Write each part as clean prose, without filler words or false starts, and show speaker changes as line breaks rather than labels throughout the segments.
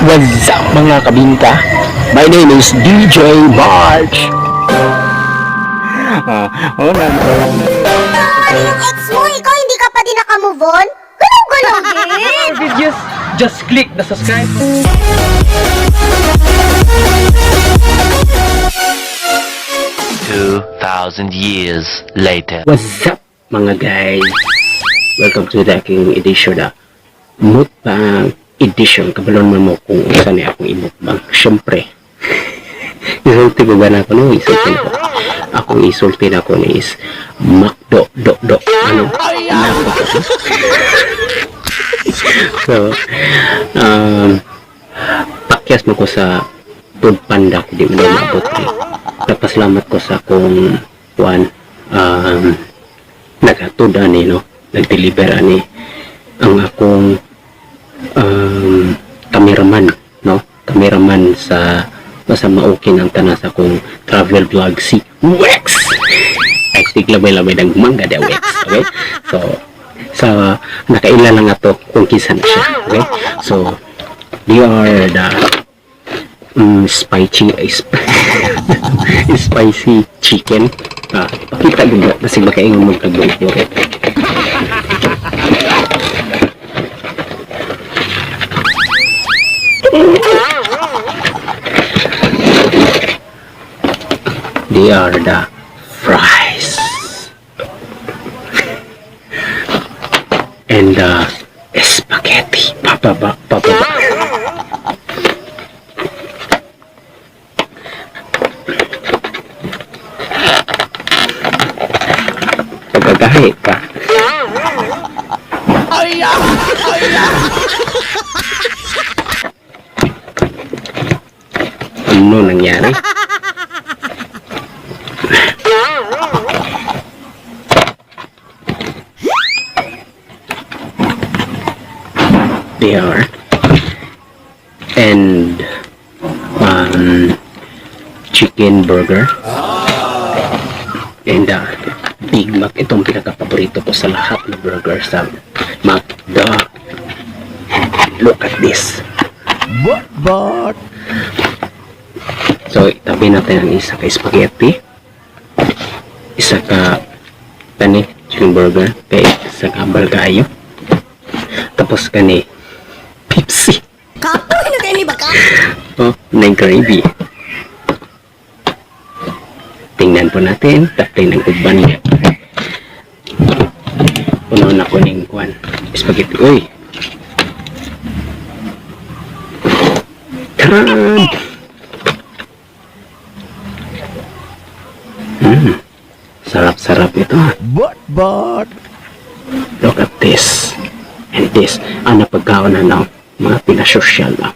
What's up, mga kabinta? My name is DJ March. Ah, oh, na,
Ano yung ex mo? Ikaw hindi ka pa din nakamove on? Gulong-gulong din!
Videos, just click the subscribe.
2,000 years later.
What's up, mga guys? Welcome to the aking edition na mukbang edition. Kabalon man mo kung unsa ni akong imukbang. Siyempre, isulti ko ba na ako, no? Isulti na ako. Akong isulti na ako ni is McDo, do, do. Ano? Nako. So, pakyas mo ko sa Food Panda, di mo na maabot eh. Napasalamat ko sa akong kuan, naghatod ani, no, nagdeliver ani ang akong cameraman, no, cameraman sa basta maukin ang tanan sa akong travel vlog, si Wex. Ay sigla may lamay ng mangga da Wex. Okay, so sa nakaila lang ato kung kinsa na siya. Okay, so they are the spicy spicy chicken. Ah, pakita gud kasi makaingon mo kag. Okay. They are the fries and the spaghetti. Pababa, pababa. Pagkagahi ka. Ano nangyari? They are. And chicken burger. And Big Mac. Itong pinaka-paborito ko sa lahat ng burger sa McDo. Look at this.
But,
So, itabi natin ang isa ka spaghetti. Isa ka kani chicken burger kay isa ka balgayo. Tapos kani Pepsi.
Kapoy na kayo ni baka?
Oh, na gravy. Tingnan po natin, tatay ng uban niya. Puno na ko ning kuan. Spaghetti. Uy. Taran! Sarap-sarap ito.
But,
Look at this. And this. Ang napagkaon na na mga pinasosyal na.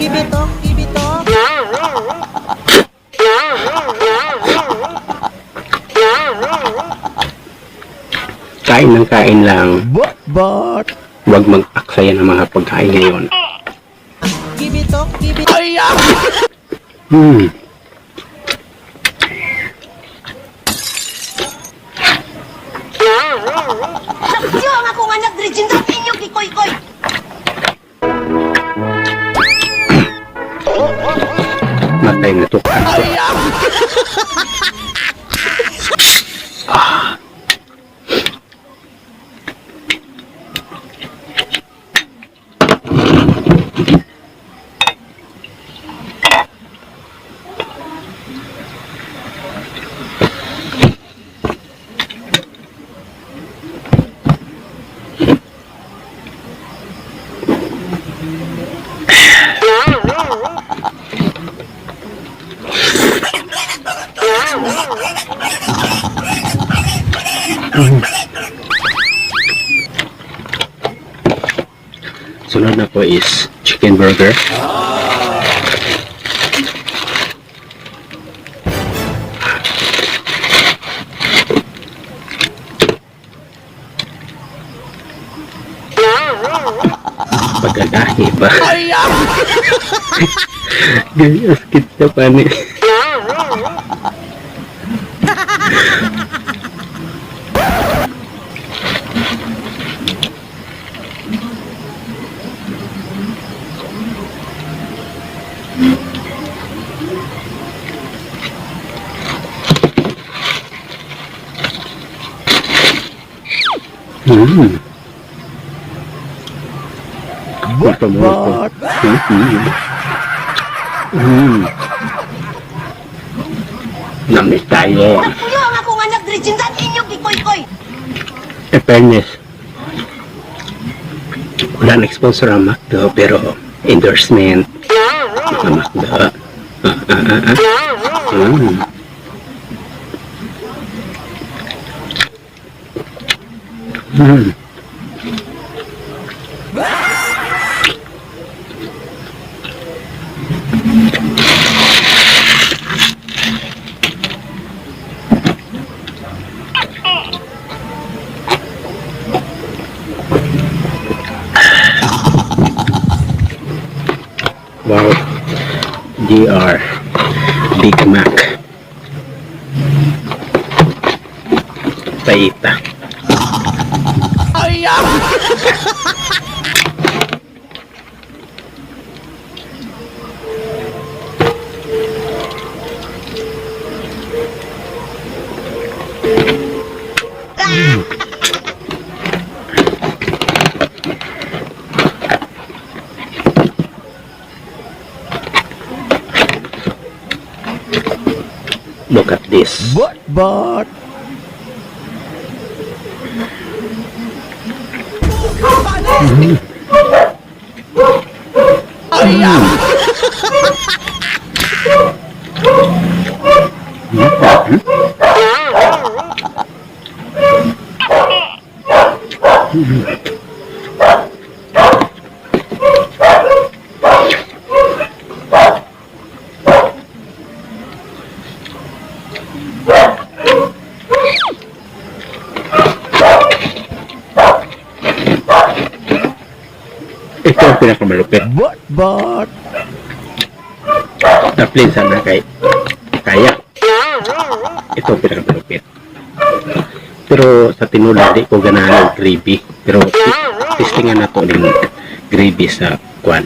Give it up, give it up.
Kain ng kain lang.
But,
Huwag mag-aksaya ng mga pagkain ngayon.
Give it up, give it.
Sakyo ang akong anak, Regine, sa inyo, kikoy-koy!
Matay na tukan. Sunod na po is chicken burger. Pagkagahi ba? Gayas kita pa ni.
But, but.
Namiss tayo.
Nagpuyo ang akong anak diri sindan inyong gikoy-koy.
In fairness, wala nag-sponsor ang McDo, pero endorsement ang McDo. Ah. Wow. DR Big Mac. Paita. Look at this.
But.
Ito ang pinakamalupit.
But.
Taplin sana kay kaya. Ito ang pinakamalupit. Pero sa tinula, di ko ganahan og gravy. Pero testingan na to ng gravy sa kwan.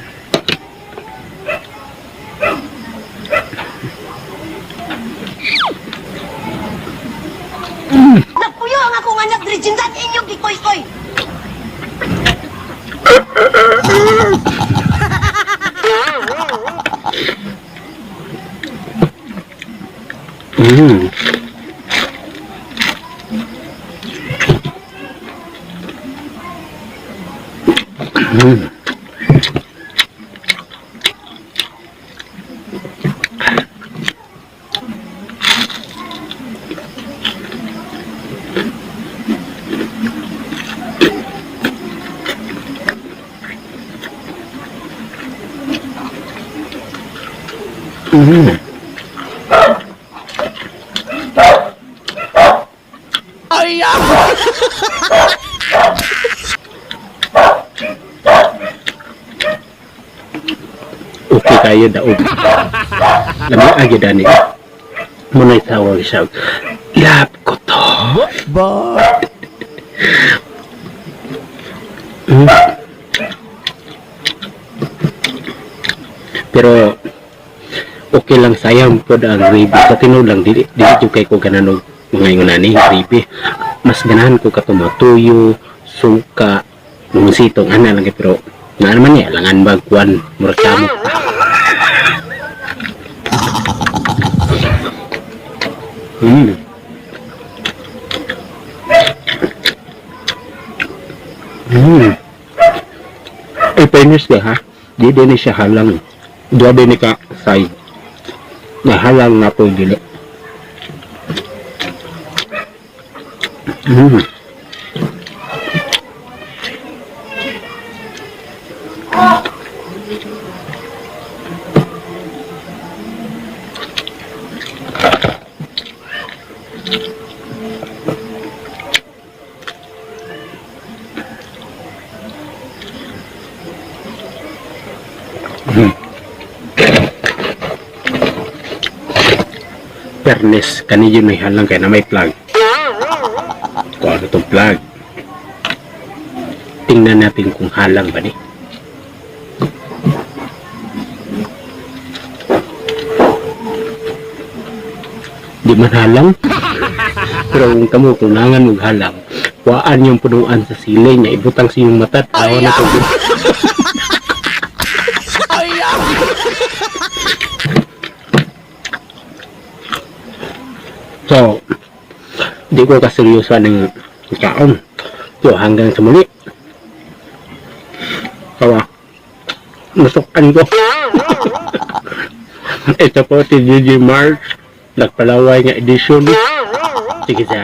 Nagpuyo ang akong anak diri sindan inyong gikoy-koy. Okay kayo daog. Lami agi dani. Muna'y tawag siya. Love ko to.
But.
Pero okay lang sayang pod ang gravy. Sa tinuod lang dili dili jud kay ko ganahan og mga ingon ani gravy. Mas ganahan ko kato mga tuyo, suka, mga ana lang kay pero naa naman niya langan bag kuan murag kamot. Eh, fairness ka ha? Di din ni siya halang. Duha din ni ka side. Nahalang na po dili. Fairness, kani yun may halang kay na may plug. Kung ano tong plug. Tingnan natin kung halang ba ni. Di man halang. Pero kung kamo kung nangan og halang,
Kuhaan yung punuan sa sili niya, ibutang sa iyong mata, tawa na to. So, di ko kaseryoso ng kaon. So, hanggang sa muli. Kawa, nasukan ko. Ito po si Gigi March, Nagpalaway nga edition. Sige sa.